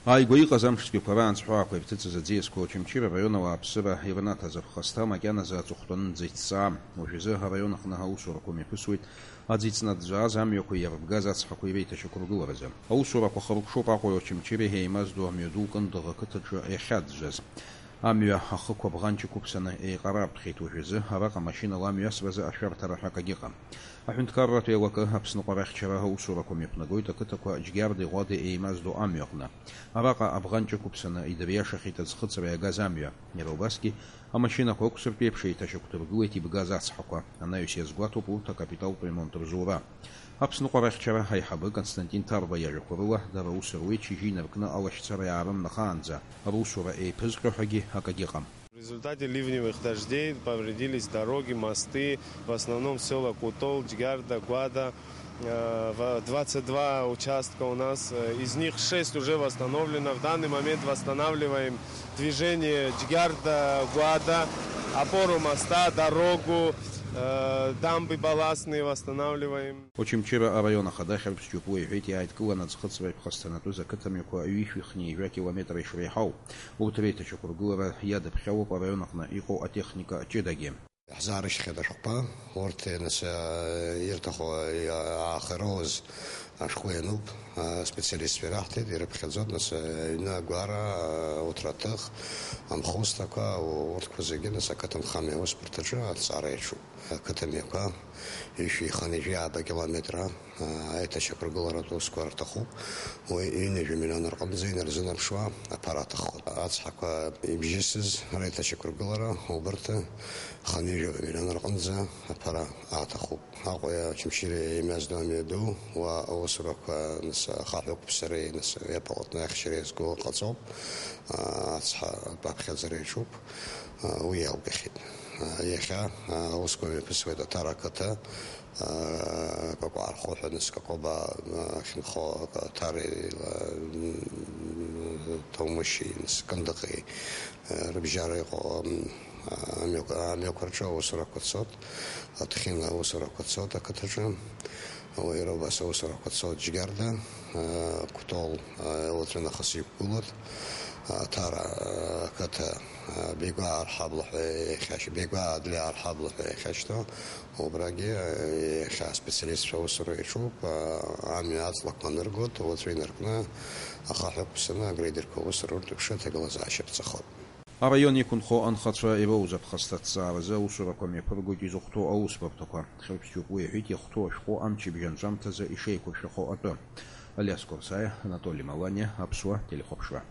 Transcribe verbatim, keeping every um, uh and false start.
Ааигәа иҟаз амш цәгьақәа раан ҵҳәаақәа ирҭыҵыз аӡиасқәа Очамчыра араион ауааԥсыра ирнаҭаз аԥхасҭа макьаназы аҵыхәтәаны ӡы ицҵаа. Уажәазы араион аҟны аусурақәа мҩаԥысуеит аӡы иҵнаӡәӡәааз амҩақәа иарбгаз ацҳақәа иреиҭашьақәыргыларазы. Аусурақәа хыркәшоуп Аҟәеи Очамчыреи еимаздо амҩаду Кындыӷ ақыҭаҿы иахьаӡәӡәаз. Амҩа ахықә абӷанҷ ықәыԥсаны еиҟараартәхьеит уажәазы, араҟа машьынала амҩасразы ашәарҭара ҳәа акагьы ыҟам. Аҳәынҭқарратә еилакы Аԥсныҟәара ахьчара аусурақәа мҩаԥнагоит ақыҭақәа Џьгьарда-Ҟәада еимаздо амҩа аҟны. Араҟа абӷанҷ ықәыԥсаны идыриашахьеит аӡхыҵра иагаз амҩа. Иара убасгьы, амашьынақәа ықәсыртә еиԥш еиҭашьақәдыргылеит ибгаз ацҳақәа. Анаҩс иазгәаҭоуп урҭ акапиталтә ремонт рзура. Аԥсныҟәара ахьчара аиҳабы Константин Ҭарба иажәақәа рыла, дара аус руеит шьыжьы инаркны алашьцара иаарымнахаанӡа, русура еиԥызҟьо ҳәагьы акагьы ыҟам. В результате ливневых дождей повредились дороги, мосты, в основном села Кутол, Джгарда, Гвада. Э, в-, двадцать два участка у нас, э, из них шесть уже восстановлено. В данный момент восстанавливаем движение Джгарда, Гвада, опору моста, дорогу, э, дамбы балластные восстанавливаем. Очамчыра араион ахада Хьырԥс Џьопуа иҳәеит, иааидкыланы аӡхыҵра иԥхасҭанатәыз ақыҭамҩақәа ҩышәи хынҩажәак километра ишреиҳау. Урҭ реиҭашьақәыргылара иадыԥхьало араион аҟны иҟоу атехника ҷыдагьы. Иаҳзаарышьҭхьеит ашәҟәқәа, урҭ, нас, ирҭаху, аахироуз ашәҟәы иануп, аспециалистцәа ираҳҭеит, ирыԥхьаӡоит, нас, аҩны агәара, ауҭраҭых, амхусҭақәа, урҭқәа зегьы, нас, ақыҭанхамҩа аусбарҭаҿы аҭҵаара иаҿуп. Ақыҭамҩақәа ҩышәи хынҩажәи ааба километра аиҭашьақәыргыларатә усқәа рҭахуп. Уи ҩынҩажәа миллион рҟынӡа инарзынаԥшуа аԥара аҭаххоит. Ацҳақәа ибжьысыз реиҭашьақәыргылара убарҭ хынҩажәа миллион рҟынӡа аԥара аҭахуп. Аҟәеи Очамчыреи еимаздо амҩаду, уа аусурақәа, нас, ахаҳә ықәԥсареи, нас, иаполотно ахьчареи зго ҟаҵоуп. Ацҳа атәаԥхьаӡара иаҿуп. Уи иалгахьеит. Иахьа аусқәа мҩаԥысуеит Аҭара ақыҭа, Какәаа рхәы ҳәа, нас, Какәабаа ахьынхо, Аҭареи, Ҭаумышьи, нас, Кындыӷи рыбжьара иҟоу амҩақәа, амҩақәа рҿы аусурақәа цоит, Аҭхина аусурақәа цоит ақыҭаҿы, уи иара убас аусурақәа цоит Џьгьарда, Кәтол уаҵәынахыс иқәгылоит, Аҭара ақыҭа Беигәаа арҳабла ҳәа иахьашь-, Беигәаа Адлеиаа арҳабла ҳәа иахьашьҭоу, убрагьы иахьа аспециалистцәа аусура иаҿуп, амҩа аҵлақәа аныргоит, уаҵәы инаркны ахаҳә ықәԥсаны агрейдерқәа аусура ртәы ԥшы аҭагылазаашьа ԥҵахоит. Араион иқәынхо анхацәа ироуз аԥхасҭа аҭҵааразы аусурақәа мҩаԥыргоит изыхәҭоу аусбарҭақәа. Хьырԥс Џьопуа иҳәеит, иахәҭоу ашәҟәы амчыбжь анҵәамҭазы ишеиқәыршәахо атәы. Алиас Корсаиа, Анатоли Маланиа, Аԥсуа телехәаԥшра.